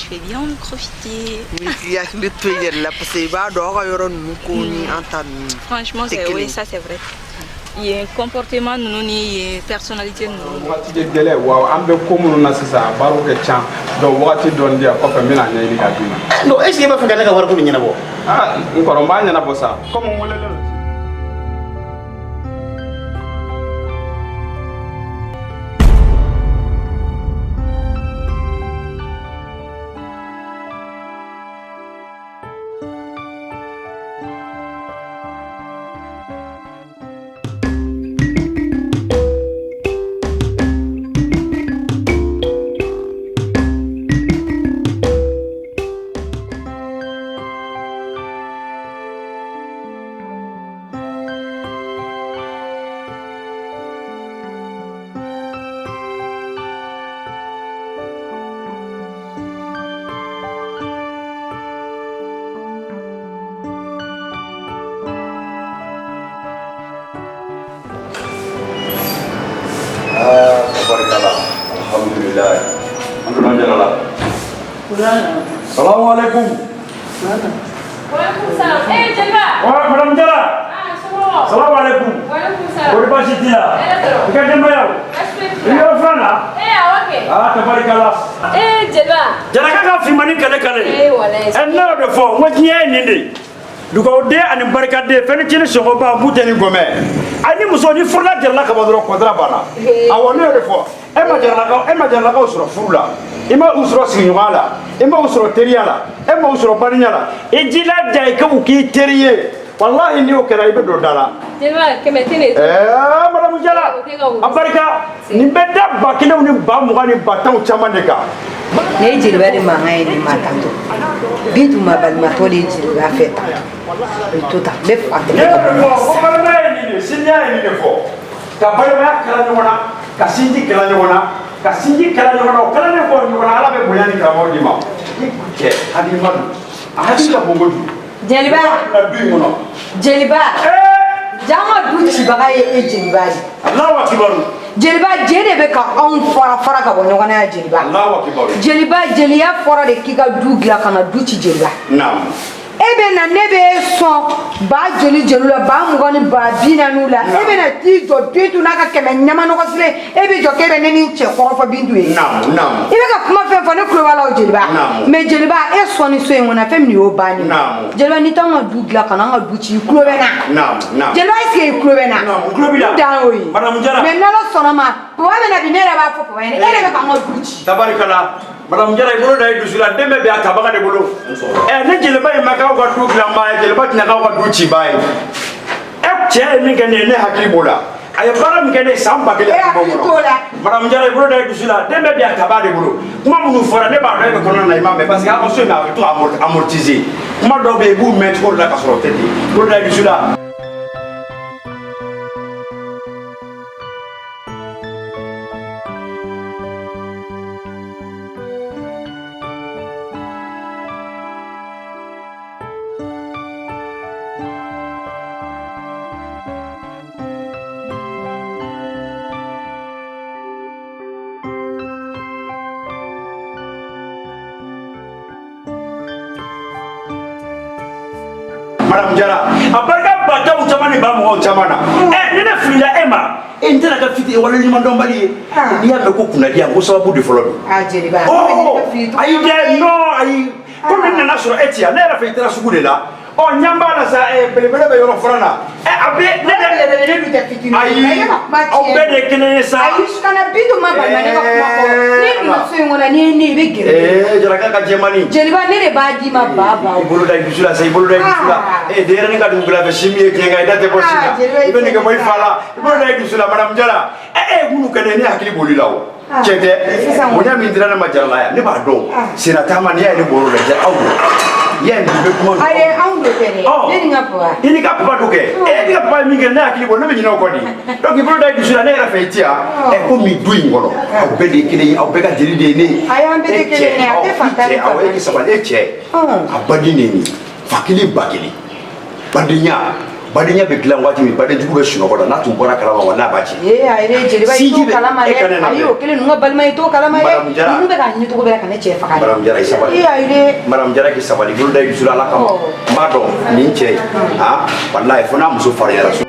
Je vais bien en profiter. Oui, k'i hakili to i yɛrɛ la parce que i b'a dɔn aw ka yɔrɔ ninnu ko ni an ta ninnu Franchement, tɛ c'est kelen oui, ye. ça c'est vrai. Il y a un comportement ninnu ni yen personnalité ninnu. Wagati de gɛlɛn wa an bɛ ko minnu na sisan a baaraw ka ca, donc wagati dɔɔni di yan kɔfɛ n bɛna ɲɛɲini k'a d'i ma. Non, est ce que i b'a fɛ ka ne ka wariko nin ɲɛnabɔ? Aa, n kɔrɔ, n b'a ɲɛnabɔ sa, komi n welelen don. Aa, tabarikala, alhamdulilayi, an donna jala la. Salamu alaikum. Waaleykum salam. Eh, Jeliba. Wa madame Jara. Ah, somɔgɔw? Salamu alaikum. Waaleykum salam. Kɔri baasi t'i la? Hɛrɛ sɔrɔ. I ka denbayaw? Baasi foyi t'u I la. yɔrɔ filan na? Eh, awɔ kɛ. Aa, tabarikala. Eh, Jeliba. Jaraka ka finmani kale kale. Eh, walayi. Ɛ, ne y'o de fɔ, n ko diɲɛ ye nin de ye. Dugawuden ani barikaden, fɛn ni cɛnni sɔngɔba b'u tɛ ni gɔmɛ. A ni muso ni furula jarala ka ban dɔrɔn, kɔntara banna. Awɔ, ne y'o de fɔ. E ma jaralakaw sɔrɔ furu la. I ma u sɔrɔ sigiɲɔgɔnya la. I ma u sɔrɔ teriya la. E ma u sɔrɔ badenya la. I jilaja i ka u k'i teri ye. Walahi, n'i y'o kɛra, i bɛ don da la. Jeliba, 100 tɛ ne. Ɛɛ, madame Jara, a barika nin bɛ da 1000 ni 20,000 ni 10,000 caman de kan. Ne ye jeliba de mankan ye nin ma tantɔ Bintu ma balimatɔ de ye jeliba fɛ tan o ye to tan n bɛ fa Ne tigɛ ka y'o de bɔ fɔ ko balimaya ye nin de ye, sinjiya ye nin de fɔ. Ka balimaya kala ɲɔgɔn na, ka sinji kala ɲɔgɔn na, ka sinji kala ɲɔgɔn na, o kalalen kɔ ɲɔgɔn na, Ala bɛ bonya ni karamaw d'i ma. I cɛ hakilima don, a hakili ka bon kojugu. Jeliba. Na du in kɔnɔ. Jeliba. Ee! Jaa, an ka du cibaga ye e jeliba de. Alahu akibaru. Jeliba, je de bɛ ka anw fara fara ka bɔ ɲɔgɔn na yan jeliba. Alahu akibaru. Jeliba, jeliya fɔra de k'i ka du dilan ka na du ci jeliba. Naamu. E bɛ na ne bɛ e sɔn ba joli joli la, 20,000 ni 40,000 la, e bɛ na t'i jɔ Bintu n'a ka 100 ɲamanɔgɔsilen, e bɛ jɔ k'e bɛ ne ni n cɛ kɔrɔfɔ Bintu ye. Naamu, naamu. I bɛ ka kuma fɛn fɔ, ne tulo b'a la o jeliba. Naamu. Mais jeliba, e sɔnni so in kɔnɔ, fɛn min y'o bannen. Naamu. Jeliba, n'i t'anw ka du dilan ka na an ka du ci, i tulo bɛ n na. Naamu, naamu. Jeliba, est ce que i tulo bɛ n na? Naamu, n tulo b'i la. N dan y'o ye. Madame Jara. Mais n'Ala sɔnna ma, papa bɛ na bi, ne yɛrɛ b'a fɔ papa ɲɛna, e de bɛ k'an ka du ci. Tabarikala, madame Jara, i bolo da i dusu la, den bɛ bɛn a tabaga de bolo. Ɛ, ne jeliba in ma k'aw ka du dilanbaa ye, jeliba tɛna k'aw ka du cibaa ye. E cɛ ye min kɛ ne ye, ne hakili b'o la. A ye baara min kɛ ne ye san 1000 E hakili t'o la. Madame Jara, i bolo da i dusu la, den bɛ bɛn a tabaa de bolo. Kuma minnu fɔra, ne b'a dɔn e bɛ kɔnɔna na, i m'a mɛn parce que aw ka so in a bɛ to ka amortiser. Kuma dɔw bɛ yen, i b'u mɛn cogo dɔ la ka sɔrɔ o tɛ ten. I bolo da i dusu la. Madame Jara, a barika ba taw caman ni ba mɔgɔw caman na. Ɛ, ni ne filila e ma, e n tɛna kɛ fiti wale ɲuman dɔnbali ye. N'i y'a mɛn ko kunnadiya, ko sababu de fɔlɔ don. Ah jeliba. Ɔ, ayi dɛ, non, ayi. Komi n nana sɔrɔ e ti yan, ne yɛrɛ fɛ i taara sugu de la. Ɔ, ɲɛ b'a la sa, ɛ, belebele bɛ yɔrɔ furan na. Ɛ, a bɛ ne Ne belebele, ne dun tɛ fitinin ye. Ayi, E ka kuma aw tiɲɛ. bɛɛ de ye kelen ye sa. Ayi, kana Bintu ma balima ne ka kuma kɔrɔ. N'i donna so in kɔnɔ, n'i ye ne ye, i bɛ gɛrɛ. Ee, Jaraka ka jɛmani. Jeliba, ne de b'a d'i ma ba ba. I bolo da i dusu la sa, i bolo da i dusu la. Ah. Ee, denyɛrɛnin ka dugu fɛ si min ye tiɲɛ kan, i da tɛ bɔ si Ah, la. jeliba, I bɛ nege bɔ i i fa la. I bolo da i dusu la, madame Jara. Ɛ, e minnu kɛ ne, ne hakili b'olu la o. Ah. Cɛ tɛ, Sisan bonya min dira ne ma Jarala yan, ne b'a dɔn. Ah. Senna taama, n'i y'a ye ne bɔr'o la, aw don. I y'a ye nin bɛ kuma. Ayi, anw do tɛ dɛ. Ɔ. Ne ni n ka papa. I n'i ka papa do kɛ. E n'i ka papa ye min kɛ, ne hakili b'o, ne bɛ ɲinɛ o kɔ de. Donc i bolo da i dusu la, ne yɛrɛ fɛ i ti yan. Ɛ, komi du in kɔnɔ, aw bɛɛ de ye kelen ye, aw bɛɛ ka jeli de ye ne ye. Ayi, an bɛɛ tɛ E kelen ye, a tɛ cɛ, fantan ni awɔ, e faama k'i sabali, e cɛ. Ɔn. A baden de ye nin ye. Fa kelen, ba kelen. Badenya, Badenya bɛ dilan waati min, badenjugu bɛ sunɔgɔ la, n'a tun bɔra kalama wa n'a b'a ci. Ee ayi dɛ jeliba, i t'o kalama dɛ. Ayi, o kelen ninnu ka balima, i t'o kalama dɛ. Ninnu bɛ k'a ɲini cogo bɛɛ la ka ne cɛ faga dɛ. Madame Jara, i sabali. Ee ayi dɛ. Madame Jara, k'i sabali, bolo da i dusu la Ala kama. N b'a dɔn nin cɛ in, ah walayi, fo n'a muso farinyara.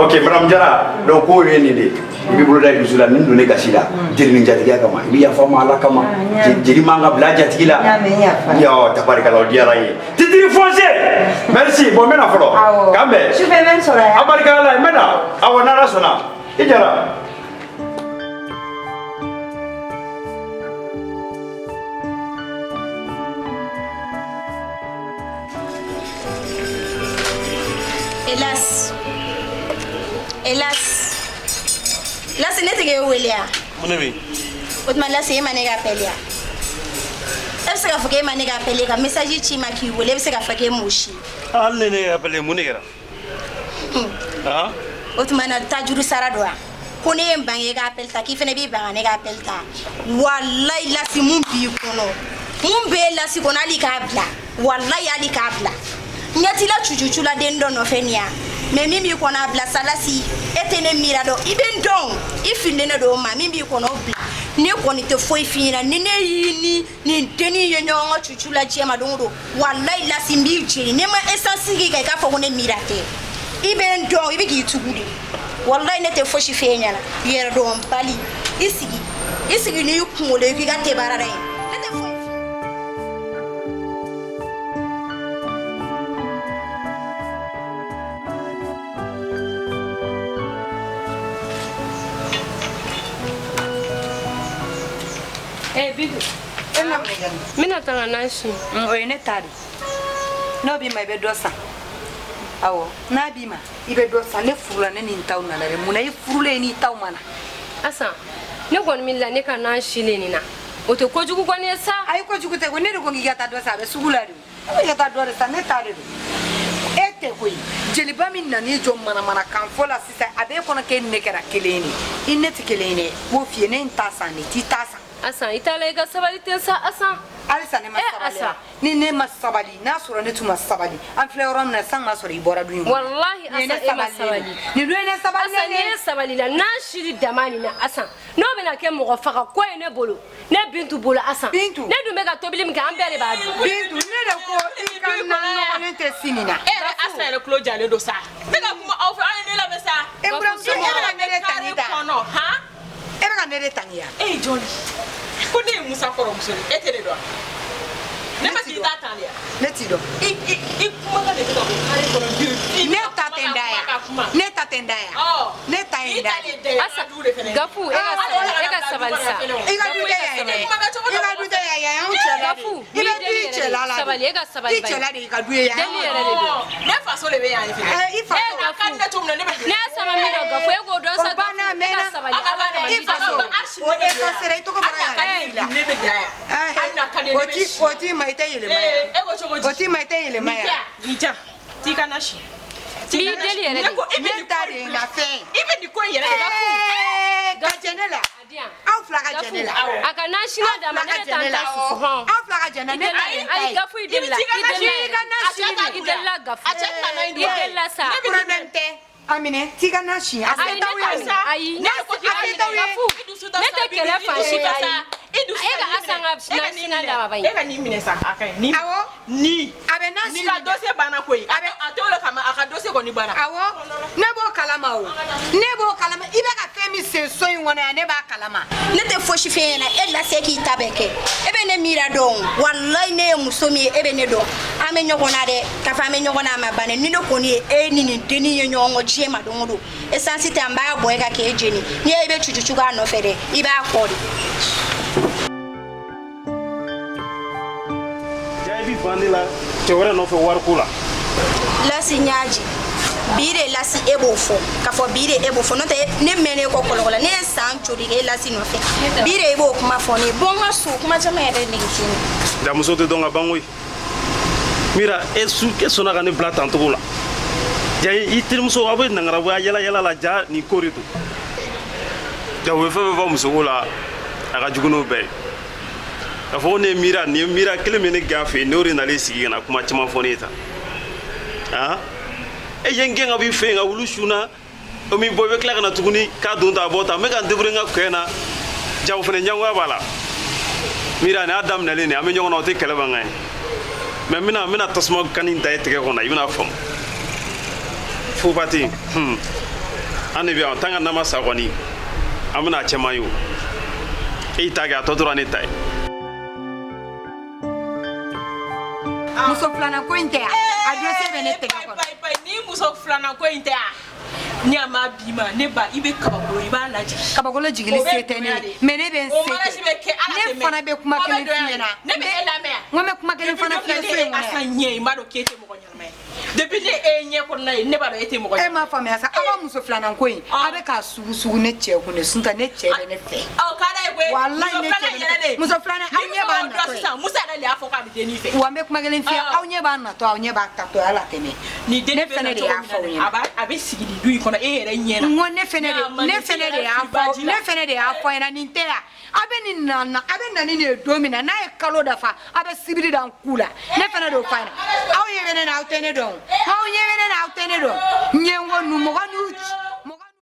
Ok, Madame Jara, donc ko ye nin de ye. I b'i bolo da i dusu la, nin don ne gasi la. Jeli ni jatigiya kama, i bɛ yafa n ma Ala kama. Jeli man ka bila jatigi la. Yo, tabarikala, o diyara n ye. Titre foncier. Merci. Bon, n bɛ na fɔlɔ. K'an bɛn. Sufɛ n bɛ n sɔrɔ yan. A barika Ala, n bɛ na. Awɔ, n'Ala sɔnna. I Jara. Hélas. Hélas. Lasi, ne tɛ k'e wele yan. Mun de bɛ yen? O tuma Lasi, e ma ne ka appel yan. E bɛ se k'a fɔ k'e ma ne ka appel, ka message ci i ma k'i wele, e bɛ se k'a fɔ k'e m'o si. Hali ne ne appelé, mun de kɛra? O tuma na tajuru sara don wa? Ko ne ye n ban k'e ka appel ta, k'i fana b'i ban ka ne ka appel ta. Walayi Lasi, mun b'i kɔnɔ? Mun b'e Lasi kɔnɔ hali k'a bila? Walayi hali k'a bila. Ɲɛ t'i la cucucu la den dɔ nɔfɛ nin ya. Mais min b'i kɔnɔ a bila sa Lasi, e tɛ ne miira dɔn, i bɛ n dɔn, i fililen de don o ma, min b'i kɔnɔ o bila. Ne kɔni tɛ foyi f'i ɲɛna, ni ne y'i ni nin dennin ye ɲɔgɔn ka cucu la diɲɛ ma don o don, walayi Lasi, n b'i jeni. Ne ma essence k'i kan i k'a fɔ ko ne miira tɛ. I bɛ n dɔn, i bɛ k'i tugu de. Walayi ne tɛ fosi f'e ɲɛna. Yɛrɛdɔnbali, i sigi, i sigi n'i kunkolo ye k'i ka tebaara da ye. Ne tɛ foyi. Eh Bintu, n bɛna taa n ka na si. O ye ne ta de. N'o b'i ma, i bɛ dɔ san. Awɔ, n'a b'i ma, i bɛ dɔ san. Ne furula, ne ni n taw nana dɛ. Munna i furulen n'i taw ma na? Asan, ne kɔni mi la ne ka na silen nin na. O tɛ kojugu kɔni ye sa. Ayi, kojugu tɛ ko ne de ko k'i ka taa dɔ san, a bɛ sugu la de. E ka taa dɔ de san, ne ta de don. E tɛ koyi. Jeliba min nan'i jɔ manamanakan fɔ la sisan, a b'e kɔnɔ k'e ni ne kɛra kelen ye. I ne tɛ kelen ye dɛ. N b'o f'i ye, ne n ta san de, t'i ta san. Asan, i t'a la i ka sabali ten sa Asan. Halisa ne ma sabali. Ni ne ma sabali, n'a sɔrɔ ne tun ma sabali, an filɛ yɔrɔ min na san ma sɔrɔ i bɔra du in kɔnɔ. Walahi Asan, e ma sabali. Nin dun ye ne sabali. Asan, ne ye sabali la n'a siri dama nin na Asan. N'o bɛna kɛ mɔgɔ faga ko ye ne bolo. Ne Bintu bolo Asan. Bintu. Ne dun bɛ ka tobili min kɛ, an bɛɛ de b'a dun. Bintu, ne de ko i ka na nɔgɔlen tɛ sini na. E yɛrɛ Asan yɛrɛ tulo jalen don sa. Ne ka kuma aw fɛ, aw ye ne lamɛn sa. E buramuso, e bɛ ka ne de ta ni ta. Han? E bɛ ka ne de ta ni ya. E ye jɔn ye? Ko ne ye Musa kɔrɔmuso de ye, e tɛ ne dɔn wa? Ne ma k'i ta tan de ya? Ne t'i dɔn. I kumakan de bɛ ka bɔ kare kɔnɔ depuis. Ne ta tɛ n da yan. Ne ta tɛ n da yan. Ne ta ye n da ye. Asa, Gafu, e ka sabali sa. I ka du tɛ yan dɛ. I ka du tɛ yan, yan y'anw cɛla de ye. I bɛ du i cɛla la de. Sabali, e ka sabali. I cɛla de y'i ka du ye yan. Deli yɛrɛ de don. Ne faso de bɛ yan fɛnɛ. I faso. E ka di ne cogo min na, ne bɛ. Ne y'a sama min na Gafu, e k'o dɔn sa. O banna a Gafu, e mɛnna. ka sabali. Ala kama. I faso. O e ka sera i tɔgɔ bɔra yan. Ne bɛ da yan. Hali n'a ka di ne bɛ si. O t'i ma, i tɛ yɛlɛma yan. E ko cogo di? O t'i ma, i tɛ yɛlɛma yan. Nin jan, t'i ka na si. N'i deli yɛrɛ de. Ne ta de ye n ka fɛn. I bɛ nin ko in yɛrɛ de la. Ka jɛ ne la. Aw fila ka jɛ ne la. A ka na sini d'a ma, ne bɛ taa n ta susu hɔn. Aw fila ka jɛ ne la. Ne ta ye n ta ye. Ayi Gafu, i delila. I delila. I ka na sini. I delila Gafu. A cɛ tɛna na in I delila sa. Problème tɛ. A minɛ, t'i ka na si. A se t'aw ye. Ayi. Ne ko k'i A se t'aw ye. Gafu, ne tɛ kɛlɛ fan si fɛ. Ayi. I dusu E ka Asan ka sina d'a ma ba E ka nin minɛ sa, a ka ɲi. Ni Awɔ. Ni A bɛ n'a ni ka dossier banna koyi. A t'o le kama, a ka dossier kɔni banna. Awɔ, ne b'o kalama o, ne b'o kalama. I bɛ ka fɛn min sen so in kɔnɔ yan, ne b'a kalama. Ne tɛ fosi f'e ɲɛna, e lase k'i ta bɛɛ kɛ. E bɛ ne miira dɔn, walayi ne ye muso min ye, e bɛ ne dɔn. An bɛ ɲɔgɔn na dɛ, k'a fɔ an bɛ ɲɔgɔn na, a ma ban dɛ. Ni ne kɔni ye e ni nin dennin ye ɲɔgɔn kɔ diɲɛ ma don o don, essence tɛ, an b'a bɔ e ka k'e jeni. N'i ye i bɛ cucucu k'a nɔfɛ dɛ, i b'a kɔ de. Ja, i bi ban ne la cɛ wɛrɛ nɔfɛ wariko la. Lasi ɲaji bi de, lasi e b'o fɔ k'a fɔ bi de e b'o fɔ, n'o tɛ ne mɛnnen kɔ kɔlɔkɔ la, ne ye san joli kɛ e lasi nɔfɛ, bi de e b'o kuma fɔ ne ye. Bɔ n ka so, kuma caman yɛrɛ nege tɛ ne. Ja, muso tɛ dɔn ka ban koyi. Mira, e su e sɔnna ka ne bila tan cogo la. Ja, i terimuso aw bɛ nangarabɔ yala yala la. Ja, nin ko de don. Ja, u bɛ fɛn fɛn fɔ musoko la, a ka jugu n'o bɛɛ ye. K'a fɔ ko ne ye Mira, nin ye Mira kelen min ne gɛn a fɛ yen, n'o de nalen sigi ka na kuma caman fɔ ne ye tan. Han, e ye n gɛn ka b'i fɛ yen ka wulu su na, o m'i bɔ, i bɛ tila ka na tuguni k'a don ta a bɔ ta, n bɛ ka n débrouiller n ka kɛ na. Ja, o fana ɲɛngoya b'a la. Mira, nin y'a daminɛlen de ye, an bɛ ɲɔgɔn na, o tɛ kɛlɛ mankan ye. Mais n bɛna tasuma kani da i tɛgɛ kɔnɔ, i bɛna faamu. Foba tɛ yen. An de bɛ yan tant que n'an ma sa kɔni, an bɛna a cɛman ye. O e y'i ta kɛ, a tɔ tora ne ta ye. Muso filanan ko in tɛ yan, a dossier bɛ ne tɛgɛ kɔnɔ. Payi, ni muso filanan ko in tɛ yan, ni a ma b'i ma, ne ba, i bɛ kabakolo, i b'a lajigin. Kabakolo jigili se tɛ ne ye, mais ne bɛ n O se mariage bɛ kɛ, ala kɛ. tɛ Ne mɛn. fana bɛ kuma O bɛ kelen don f'i yan. ɲɛna. Ne bɛ e lamɛn yan. N ko n bɛ kuma kelen fana f'i ye so in kɔnɔ Asan yan. ɲɛ, n b'a dɔn k'e tɛ mɔgɔ ɲɛnama ye. Depuis ne e ɲɛ kɔnɔna ye, ne b'a dɔn e tɛ mɔgɔ E ɲɛnama. m'a faamuya sa, aw ka muso filanan ko in, a bɛ k'a sugu sugu ne cɛ kun de, sinɔn ne cɛ bɛ ne fɛ. Ɔ, ka d'a ye koyi. Walayi ne Muso cɛ filanan bɛ ne yɛrɛ fɛ. de. Muso filanan, aw ɲɛ b'a Ni muso natɔ ye. sisan, Musa yɛrɛ de y'a fɔ k'a bɛ dennin fɛ. Wa n bɛ kuma kelen f'i ye, aw ɲɛ b'a natɔ, aw ɲɛ b'a tatɔ, ala tɛmɛ. Ni den Ne bɛ fɛnɛ na de cogo y'a min fɔ aw na dɛ, ɲɛna. a bɛ sigi nin du in kɔnɔ e yɛrɛ ɲɛ na. N ko ne fɛnɛ de, N'a ma ne nin fɛnɛ de yɛrɛ y'a fili baji fɔ, la. ne fɛnɛ de y'a fɔ ɲɛna, nin tɛ yan. A bɛ nin na na, a bɛ na ni nin ye don min na, n'a ye kalo dafa, a bɛ sibiri da n ku la. Ne fɛnɛ de y'o fɔ a ɲɛna. Aw ɲɛ bɛ ne na, aw tɛ ne dɔn. Aw ɲɛ bɛ ne na, aw tɛ ne dɔn. Ɲɛngo nu mɔgɔ n'u.